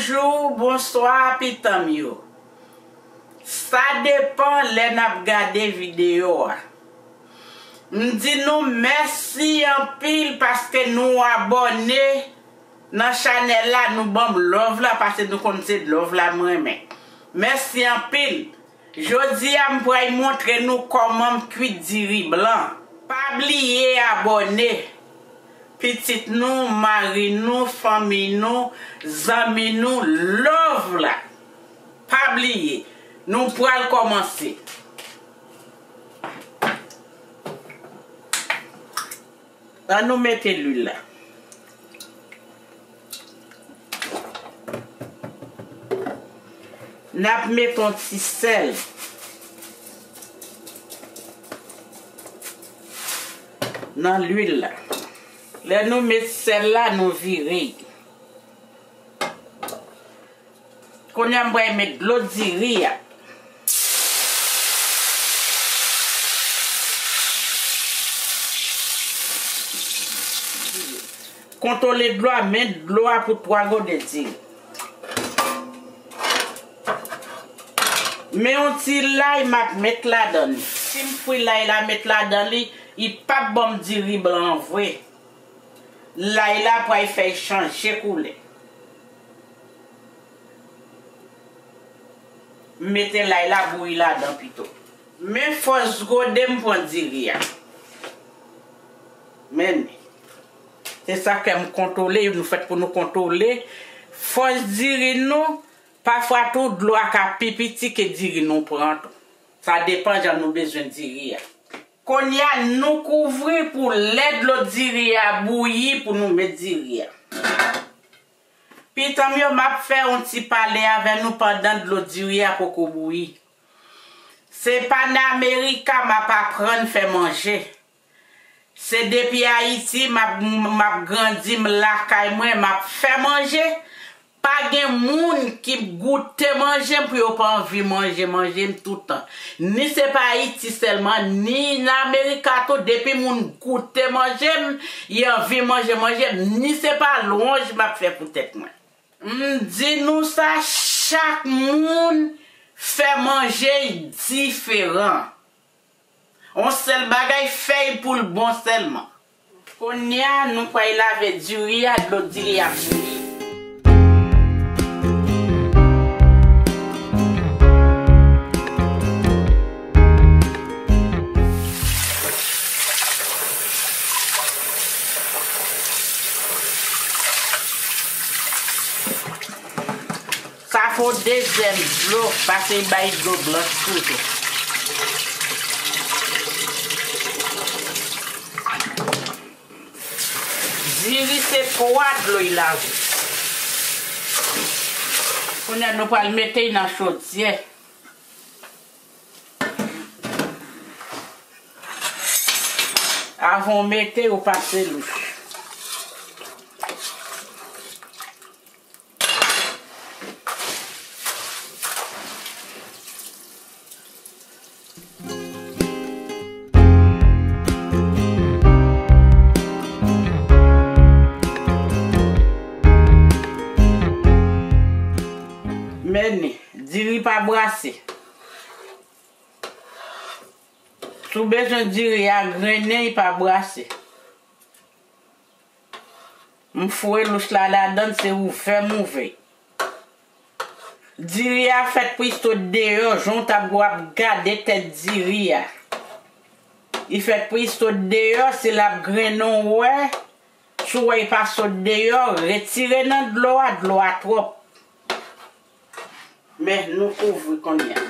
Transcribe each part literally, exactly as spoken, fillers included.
Bonjou, bonswa, pitanm yo. Sa depan lè n ap gade videyo a. M di nou mèsi anpil paske nou abòne nan chanèl la, nou ban m love la, paske nou konn se love la m renmen. Mèsi anpil. Jodi a, m pral montre nou kòman m kwit diri blan. Pa bliye abòne. Pitit nou, mari nou, fanmi nou, zanmi nou, love la. Pa bliye, nou pral kòmanse. Ann nou mete lwil la. N ap met yon ti sèl nan lwil la. Lè nou met sèl la, nou vire. Kounye a m pral met dlo diri a. Kontwole dlo a, men dlo a pou twa gode diri. Men yon ti lay m ap met ladan li. Si m fri lay la met ladan li, li p ap ban m diri blan an vre. Lay la pral fè l chanje koulè. M mete lay la bouyi ladan pito. Men fòs gode m pran diri a. Men li. Se sa k fè m kontwole, nou fèt pou nou kontwole fòs diri nou. Pafwa tou, dlo a ka pi piti ke diri nou pran tou. Sa depan jan nou bezwen diri a. Kounye a, nou kouvri pou lè dlo diri a bouyi pou nou met diri a. Pitanm yo, m ap fè yon ti pale avè nou pandan dlo diri a poko bouyi. Se pa nan Amerika m ap aprann fè manje. Se depi Ayiti m ap, m ap grandi, m lakay mwen, m ap fè manje. Pa gen moun ki goute manje m pou yo pa anvi manje manje m toutan. Ni se pa Ayiti sèlman, ni nan Amerika tou, depi moun goute manje m, li anvi manje manje m, ni se pa lwanj m ap fè pou tèt mwen. M di nou sa, chak moun fè manje l diferan. On sèl bagay, fè l pou l bon sèlman. Kounye a, nou pral lave diri a, dlo diri a bouyi. Sa fè yon dezyèm dlo, paske li bay dlo blanch toujou. Diri se twa dlo l lave. Kounye a nou pral mete l nan chodyè. Avan w mete, ou pase lwil. Men li, diri pa brase. Si w bezwen diri a grennen, li pa brase. M foure lwil la ladan l, se ouvè m ouvè. Diri a fèt pou l sot deyò, jan w t ap, w ap gade tèt diri a. Li fèt pou l sot deyò, si l ap grennen w wè, si w wè l pa sot deyò, retire nan dlo a, dlo a twòp. Men nou kouvri kounye a.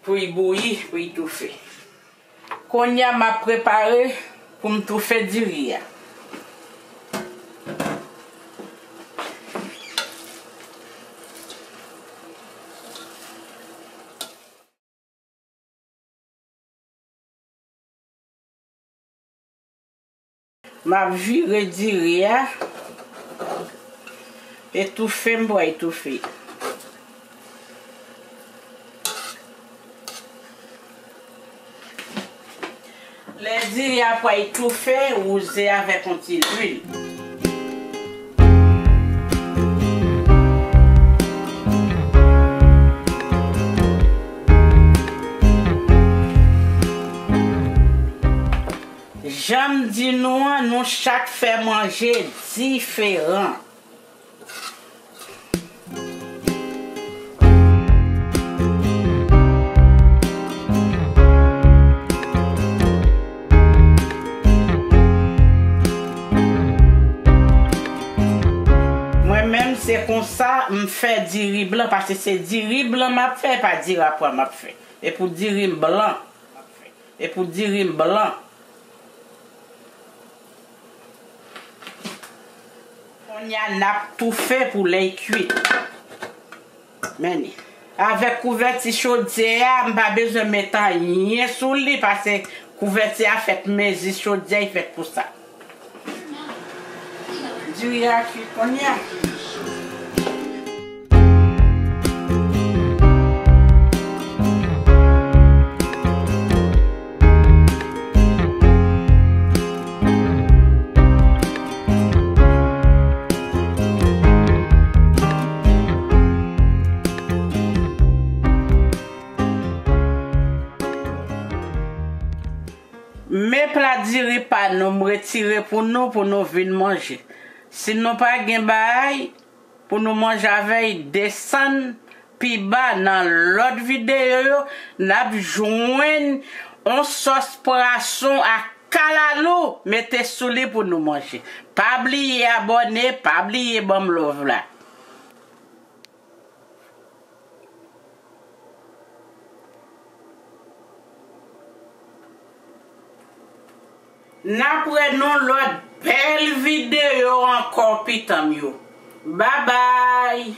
Pou l bouyi, pou l toufe. Kounye a m ap prepare pou m toufe diri a. M ap vire diri a. Etoufe, m pral etoufe. Lè diri a pral etoufe, wouze avèk yon ti lwil. Jan m di nou an, nou chak fè manje diferan. Mwen menm se konsa m fè diri blan, paske se diri blan m ap fè, pa diri a pwa m ap fè. E pou diri m blan. E pou diri m blan. Kounye a n ap toufe pou lè l kwit. Men li. Avèk kouvèti chodyè a, m pa bezwen met anyen sou li, paske kouvèti a fèt mezi, chodyè a fèt pou sa. Diri a kwit kounye a. Men pla diri pa nou, m retire pou nou, pou nou vin manje. Si nou pa gen bagay pou nou manje avè l, desann pi ba nan lòt videyo yo, n ap jwenn on sòs pwason ak kalalou, mete sou li pou nou manje. Pa bliye abòne, pa bliye ban m love la. N ap wè nan lòt bèl videyo ankò, pitanm yo. Babay!